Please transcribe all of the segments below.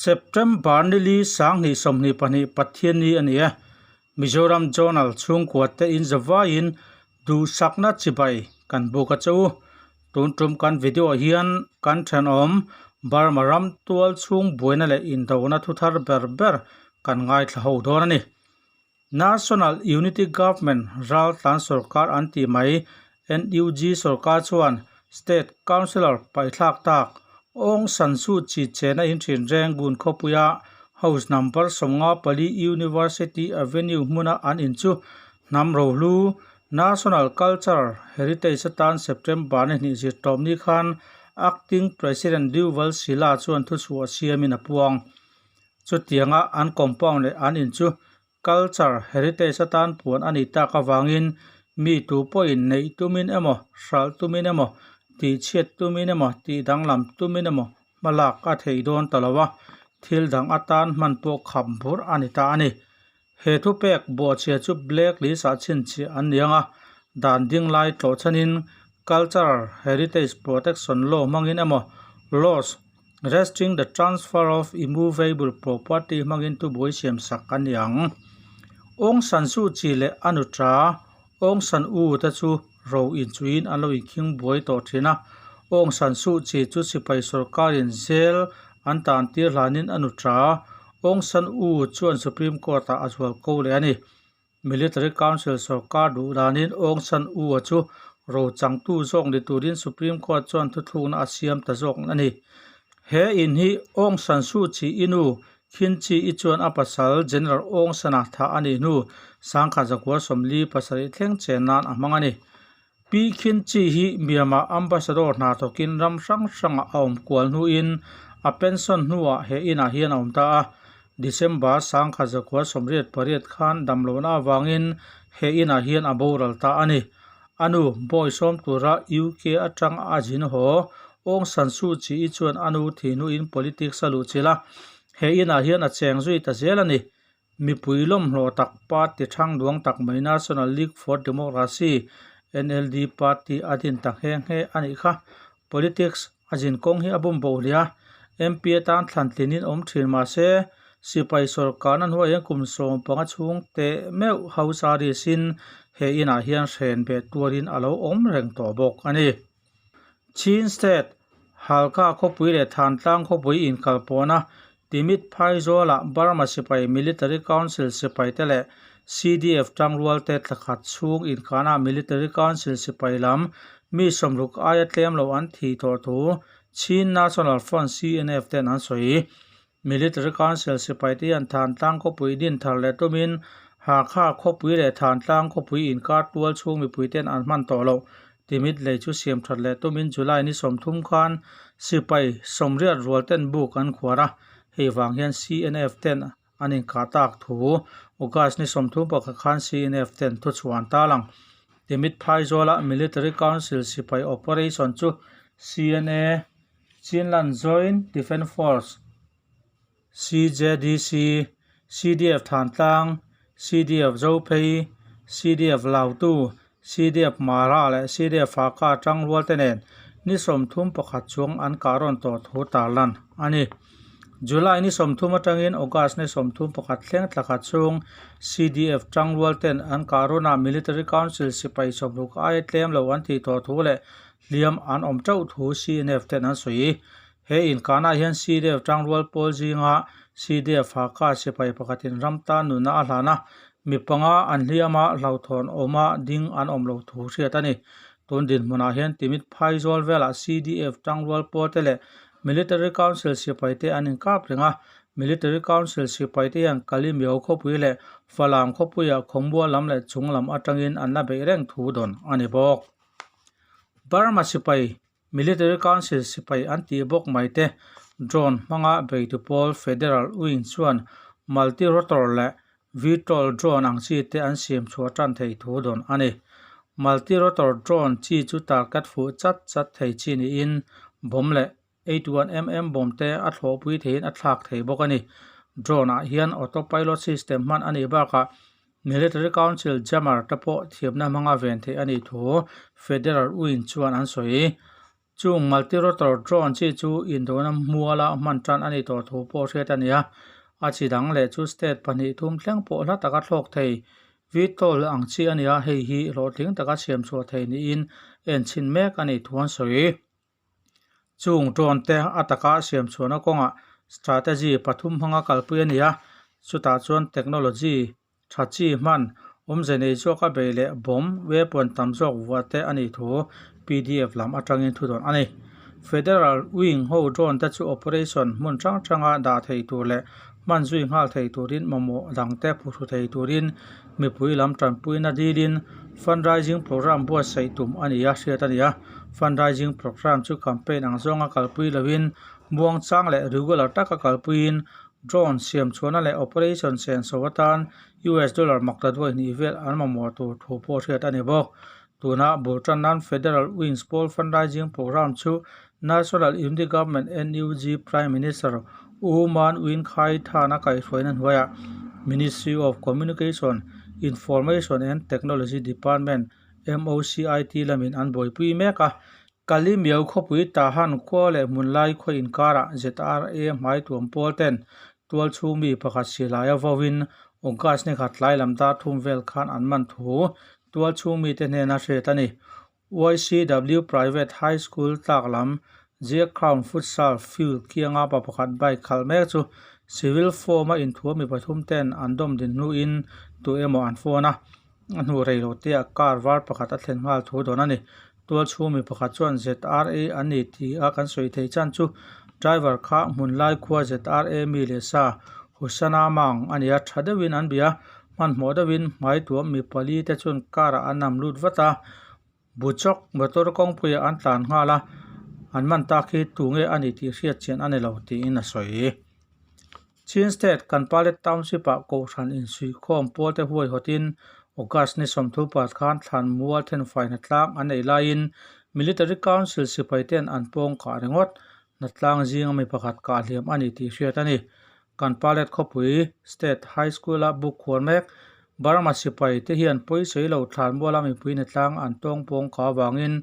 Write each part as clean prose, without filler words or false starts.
September nili sanghnih sawmhnih pahnih Pathianni a ni e. Mizoram Journal chhungkua te in zavaiin duhsakna chibai kan buk a che u. Tun tum kan video ah hian kan thenawm Burma ram tual chhung buaina leh indona thu thar ber ber kan ngaithla ho dawn a ni. National Unity Government raltlan sorkar an tih mai NUG sorkar chuan State Councillor paihthlak tak Aung San Suu Kyi chena inthin Rangoon khawpuia House Number 54 University Avenue hmuna an in chu hnam rohlu National Cultural Heritage atan September ni hnih zirtawp ni khan Acting President Duval Sila chuan thuchhuah siamin a puang. Chutianga an compound leh an in chu culture heritage atan puan a nih tak avangin mi tu pawhin neih tumin emaw, hralh tumin emaw, tihchhiat tumin emaw, tih danglam tumin emaw hmalak a theih dawn ta lo a, thil dang atan hman pawh khap bur a ni ta a ni. He thupek bawhchhia chu black list ah chhinchhiah an ni ang a, dan ding lai tlawh chhanin Cultural Heritage Protection Law hmangin emaw Laws Restricting the Transfer of Immovable Property hmangin thubuai siam sak a ni ang. Aung San Suu Kyi leh a nuṭa Aung San U te chu ro inchuiin an lo inkhing buai tawh thin a, Aung San Suu Kyi chu sipai sorkarin zel an tan tir hlanin a nuṭa Aung San U chuan Supreme Court-ah a zual ko leh a ni. Military Council sorkar duh danin Aung San U-a chu ro changtu zawk ni turin Supreme Court chuan thuthlukna a siam ta zawk a ni. He in hi Aung San Suu Kyi i nu Khin Kyi i chuan a pasal General Aung San-a thah a nih hnu sangkhat zakua sawmli pasarih thleng chen nan a hmang a ni. Pi Khin Kyi hi Myanmar Ambassador hna thawkin ram hrang hrangah a awm kual hnuin a pension hnuah he inah hian a awm ta a. December sangkhat zakua sawmriat pariat khan damlohna avangin he inah hian a boral ta a ni. A nu, bawi sawm tura UK atang a zin haw, Aung San Suu Kyi chuan a nu thih hnuin politics a luh chilh a, he inah hian a cheng zui ta zel a ni. Mipui lawmhlawh tak party thang duang tak mai National League for Democracy, NLD, party a din ta nghe nghe a nih kha. Politics a zin kawng hi a bum bo hle a, MP atan thlan tlinin awm thin mah se, sipai sawrkarna hnuaiah hian kum 15 chhung teh meuh hausa risin he inah hian hren beh tuarin a lo awm reng tawh bawk a ni. Chin State, Halkha khawpui leh Thantlang khawpui inkalpawhna Timit Phaizawlah Burma sipai Military Council sipaite leh CDF tangrualte thlakhat chhung inkhana Military Council sipai lam mi sawmruk aia tlem lo an thih tawh thu Chin National Front, CNF, ten an sawi. Military Council sipaite hian Thantlang khawpui din thar leh tumin Hakha khawpui leh Thantlang khawpui inkar tual chhung mipuiten an hman tawh loh. Timit lei chu siam that leh tumin July ni 30 khan sipai sawmriat rual ten buk an khuar a, hei vang hian CNF ten an inkah tak thu August ni 31 khan CNF ten thuchhuah an tarlang. Timit Phaizawla Military Council sipai operation chu CNA Chinland Joint Defence Force, CJDC, CDF Thantlang, CDF Zophei, CDF Lautu, CDF Mara leh CDF Hakha tangrual te nen ni 31 chuang an kah rawn tawh thu tarlan a ni. July ni 30 atangin August ni 31 thleng thla khat chhung CDF tangrual ten an kah rawnah Military Council sipai 60 aia tlem lo an tih tawh thu leh hliam an awm teuh thu CNF ten an sawi. He inkanah hian CDF tangrual pawl zinga CDF Hakha sipai pakhatin ram tan nunna a hlan a, mi panga an hliam a, hlauhthawn awma ding an awm lo thu hriat a ni. Tun dinhmunah hian Timit Phaizawl velah CDF tangrual pawl te leh Military Council sipai te an inkap reng a, Military Council sipai te hian Kalimiao khawpui leh Falam khawpuiah khawmual lam leh chung lam atangin an la beih reng thu dawn a ni bawk. Burma sipai, Military Council sipai an tih bawk mai te drone hmanga beitu pawl Federal Wing chuan multi-rotor leh VTOL drone ang chi te an siam chhuah tan thei thu dawn a ni. Multi-rotor drone chi chu target fuh chat chat thei chi niin bomb leh 81mm bomb te a thlawhpui theiin a thlak thei bawk a ni. Drone ah hian autopilot system hman a nih bakah Military Council jammer te pawh thiamna hmanga ven theih a nih thu Federal Wing chuan an sawi. Chung multi-rotor drone chi chu indona muala hman tan a nih tawh thu pawh hriat a ni a. A chi dang leh chu state pahnih thum thleng pawh hla taka thlawk thei VTOL ang chi a ni a, hei hi hlawhtling taka siam chhuah thei niin en chhin mek a nih thu an sawi. Chung drone te a taka siam chhuahna kawngah strategy pathum hmanga kalpui a ni a, chutah chuan technology tha chi hman awmze nei zawka bei leh bomb weapon tam zawk vuah te a nih thu pdf lam atangin thu dawn a ni. Federal wing ho drone te chu operation hmun hrang hranga dah thei tur leh hman zui nghal thei turin mamawh dangte phuhru thei turin mipui lam tanpuina dilin fundraising programme buatsaih tum a ni a hriat a ni a. Fundraising programme chu campaign ang zawnga kalpui loin muangchang leh regular taka kalpuiin Drone siam chhuahna leh operation senso atan US dollar makta duai hnih vel an mamawh tur thu pawh hriat a ni bawk. Tuna bul tan nan Federal Wings pawl fundraising programme chu National Unity Government, NUG, Prime Minister U Mahn Win Khaing Than a kaihhruaina hnuaiah Ministry of Communication, Information and Technology Department, MOCIT, lamin an buaipui mek a. Kalimiau khawpui Tahan khua leh hmunlai khaw inkarah ZRA hmaituam pawl ten tual chhung mi pakhat silaia vauin August ni khat tlai lam dar thum vel khan an man thu tual chhung mite hnena hriat a ni. YCW Private High School tlak lam Zia Crown Futsal Field kianga pa pakhat bike khalh mek chu civil form a inthuam mi pathum ten an dawm din hnuin tu emaw an phone a. A hnu rei lo te ah car var pakhat a thlen nghal thu dawn a ni. Tual chhung mi pakhat chuan ZRA an ni tih a kan sawi thei chan chu driver kha hmun lai khua ZRA mi leh sa Husana Mang a ni a, tha deuhin an bia. Hmanhmawh deuhin hmai tuam mi pali te chuan car ah an nam lut vat a, Buchawk motor kawngpuiah an tlan nghal a, an man tak hi tunge a ni tih hriat chian a ni lo tiin a sawi. Chin State Kanpalet Township ah Kohhran insuihkhawm pawl te huaihawtin August ni sawmthu pat khan thlan mual thenfai hnatlang an ei laiin Military Council sipai ten an pawng kah ringawt hnatlang zinga mi pakhat kah hliam a ni tih hriat a ni. Kanpalet khawpui State High School a buk khuar mek Burma sipai te hian pawisawi lo thlan muala mipui hnatlang an tawng pawng kah avangin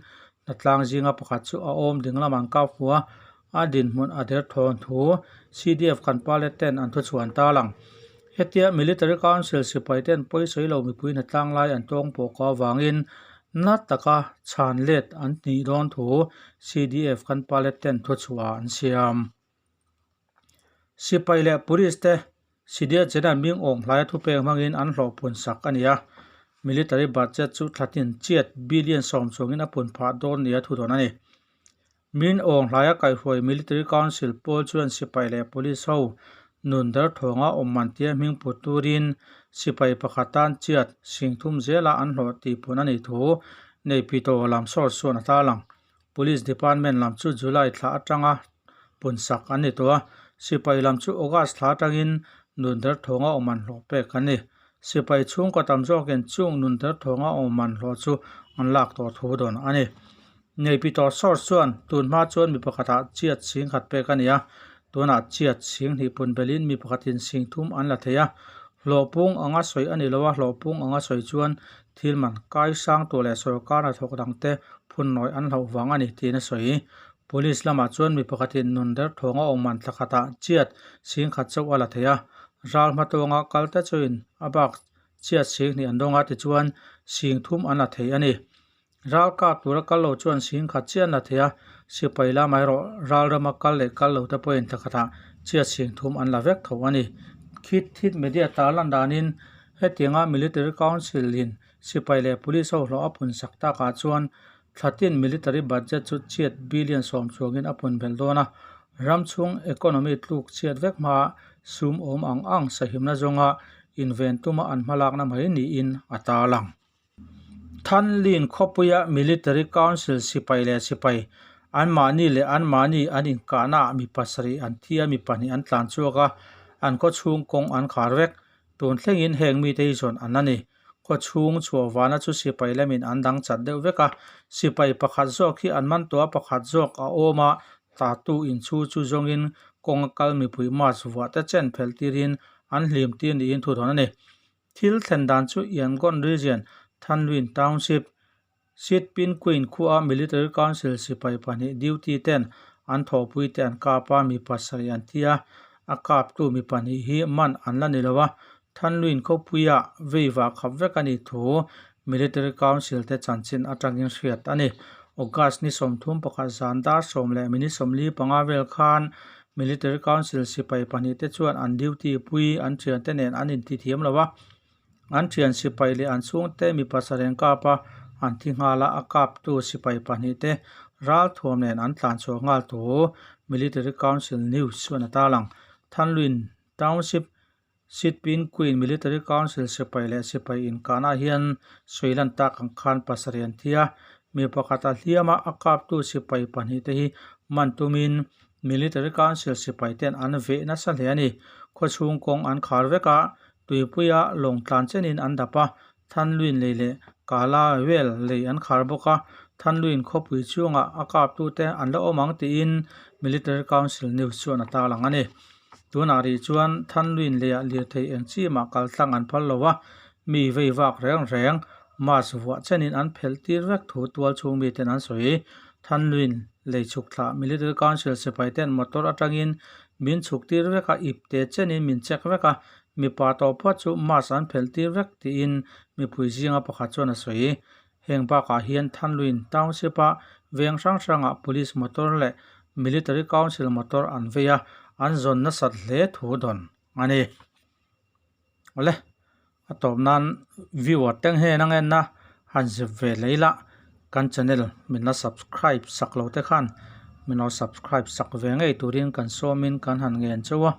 hnatlang zinga pakhat chu a awm dinglam an kap fu a. A dinhmun a der thawn thu CDF kan palet ten an thuchhuan ta lang. Hetia Military Council sipai ten pawisawi lo mipui hnatlang lai an tawng pawh ka avangin na taka chhan let an nih dawn thu CDF kan palet ten thuchhuah an siam. Sipai leh Police te Sidia General Ming Aung Hlaia thupek hmangin an hlawhpun sak a ni a. Military budget chu thlatin chiat billion sawm chungin a pun phah dawn nia thudawn a ni. Min Aung Hlaia kaihhruai Military Council pawl chuan sipai leh police ho nun derthawnga awm man tia hming put turin sipai pakhat tan chiat sing thum zela an hlawh tih pun a nih thu Naypyidaw lam source chuan a tarlang. Police Department lam chu July thla atanga pun sak an ni tawh a, sipai lam chu August thla atangin nun derthawnga awm an hlawh pek an ni. Sipai chhungkaw tam zawkin chung nun derthawnga awm an hlawh chu an lak tawh thu dawn a ni. Neipitawh source chuan tun hma chuan mi pakhatah chiat sing khat pek a ni a, tunah chiat sing hnih pun belin mi pakhatin sing thum an la thei a. Hlawhpung anga sawi a ni lo a, hlawhpung anga sawi chuan thil man kai sang tur leh sorkar hnathawk dangte phun nawi an hlauh vang a ni tiin a sawi. Police lamah chuan mi pakhatin nun derthawnga awm man thla khatah chiat sing khat chauh a la thei a, ral hmatawnga kal te chuin a bak chiat sing hnih an dawng a tichuan sing thum an la thei a ni. Ral kap tura kal lo chuan sing khat chiah an la thei a, sipai lamah erawh ral rama kal leh kal lo te pawhin thla khatah chiat sing thum an la vek tho a ni. Khit Thit Media tarlan danin hetianga Military Council in sipai leh Police ho hlawh a pun sak takah chuan thlatin Military Budget chu chiat billion sawm chuangin a pun belh dawn a, ram chhung economy tluk chhiat vek hmaa sum awm ang ang sahimna zawnga inven tuma an hmalakna mai niin a tarlang. Thanlin khawpuia Military Council sipai leh sipai anmahni leh anmahni an inkahnaah mi pasarih an thi a, mi pahnih an tlan chhuak a, an khaw chhung kawng an khar vek. Tun thlengin heng mite hi zawn an la ni. Khaw chhung chhuah vana chu sipai lamin an dang chat deuh vek a, sipai pakhat zawk hi an man tawh a, pakhat zawk a awm a, tatu inchhu chu zawngin kawnga kal mipui mask vuah te chen phelh tirin an hlim tir niin thu dawn a ni. Thil thlen dan chu Yangon Region, Thanlwin Township, Sitpin Queen khuaa Military Council sipai pahnih duty ten an thawhpui te an kap a, mi pasarih an thi a, a kaptu mi pahnih hi man an la ni lo a, Thanluin khawpuia veivah khap vek a nih thu Military Council te chanchin atangin hriat a ni. August ni 31 zan dar 10 leh minute 45 vel khan Military Council sipai pahnih te chuan an duty pui an thiante nen an intithiam lo a, an thian sipai leh an chhungte mi pasarih an kap a, an thi nghal a, a kaptu sipai pahnih te ralthuam nen an tlan chhuah nghal thu Military Council News chuan a tarlang. Thanluin Township Sitpin Queen Military Council sipai leh sipai inkahnaah hian sawi lan tak ang khan pasarih an thi a, mi pakhat a hliam a, a kaptu sipai pahnih te hi man tumin Military Council sipai ten an veh nasa hle a ni. Khawchhung kawng an khar vek a, tuipuia lawng tlan chenin an dap a, Thanluin lei leh Kala vel lei an khar bawk a, Thanluin khawpui chhungah a kaptute an la awm ang tiin Military Council News chuan a tarlang a ni. Tunah rih chuan Thanluin leiah lirthei eng chi mah kal tlang an phal lo a, mi vei vak reng reng mask vuah chenin an phelh tir vek thu tual chhung miten an sawi. Thanluin lei chhuk thlah Military Council sipai ten motor atangin min chhuk tir vek a, ip te chenin min check vek a, mipa tawh phawt chu mask an phelh tir vek tiin mipui zinga pakhat chuan a sawi. Heng bakah hian Thanluin Township a veng hrang hrangah Police motor leh Military Council motor an vei a, an zawn nasat hle thu dawn a ni. Awle, a tawp nan viewer teng hian a ngenna han zep ve leh ila, kan channel min la subscribe sak lo te khan min lo subscribe sak ve ngei turin kan sawmin kan han ngen chauh a,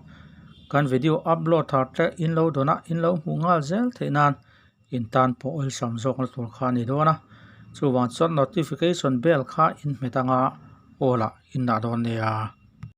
kan video upload thar te in lo dawn a, in lo hmuh nghal zel theih nan in tan pawh awlsam zawkna tur kha a ni dawn a, chuvang chuan notification bell kha in hmet anga awl ah in dah dawn nia.